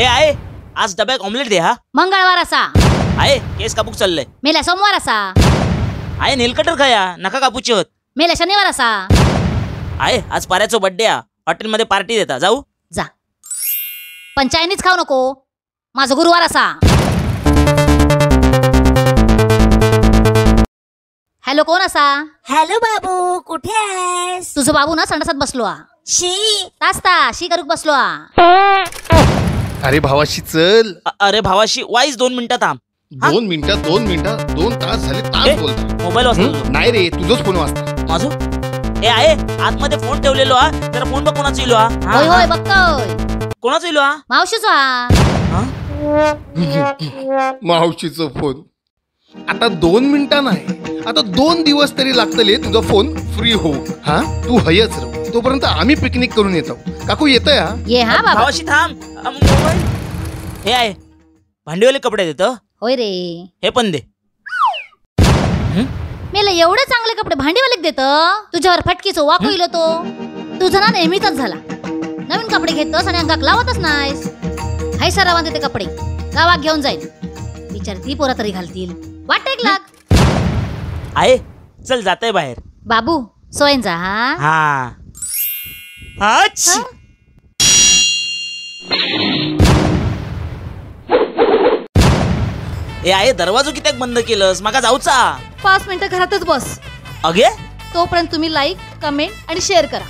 ए आहे आज डब्याक ऑमलेट दे. हा मंगळवार असा आहे केस कापूक चाललंय. मेला सोमवार असा. आहे नेलकटर खाया नका कापूची होत. मेला शनिवार असा. आहे आज पाऱ्याचो बड्डे हा, हॉटेलमध्ये पार्टी देता, जाऊ जा. पण चायनीज खाऊ नको, माझं गुरुवार असा. हॅलो कोण असा? हॅलो बाबू कुठे आहेस? तुझं बाबू ना संडासात बसलो आ. शी तास्ता शी करूक बसलो आ. अरे भावाशी चल. अरे भावाशी वाईस 2 मिनिटं थांब. 2 मिनिटं 2 मिनिटं 2 तास झाले तास बोलता. मोबाईल वाजतो. नाही रे तुझंच फोन वाजता. माझो ए आहे आतमध्ये फोन ठेवलेलो हा, जरा फोन बघ कोणाचा इलो हा. होय होय बघतोय. कोणाचा इलो हा? मावशीचा. मावशीचा फोन. आता 2 मिनिटं नाही, आता 2 दिवस तरी लागतले तुझा फोन फ्री हो. हा तू हयच रो, तोपर्यंत आम्ही पिकनिक करून येतो. काकू येतोय हा? ये हा बाबा. मावशी थांब. मोबाईल हे आहे भांडीवाले कपडे देतो. होय रे हे पण दे. मेला एवढे चांगले कपडे भांडीवाले देत, तुझ्यावर फटकीचो वाकू इलो तो. तुझा ना नेहमीच झाला, नवीन कपडे घेतोस आणि अंगाक लावतच नाहीस. हाय सरावान देते कपडे गावात घेऊन जाईल, बिचार ती पोरा तरी घालतील. वाट एक लाख आहे चल जातय बाहेर. बाबू सोयन जा. हा हा ए आहे दरवाजो कित्याक बंद केलंस? माका जाऊचा. 5 मिनिटं घरातच बस. अगे तोपर्यंत तुम्ही लाईक कमेंट आणि शेअर करा.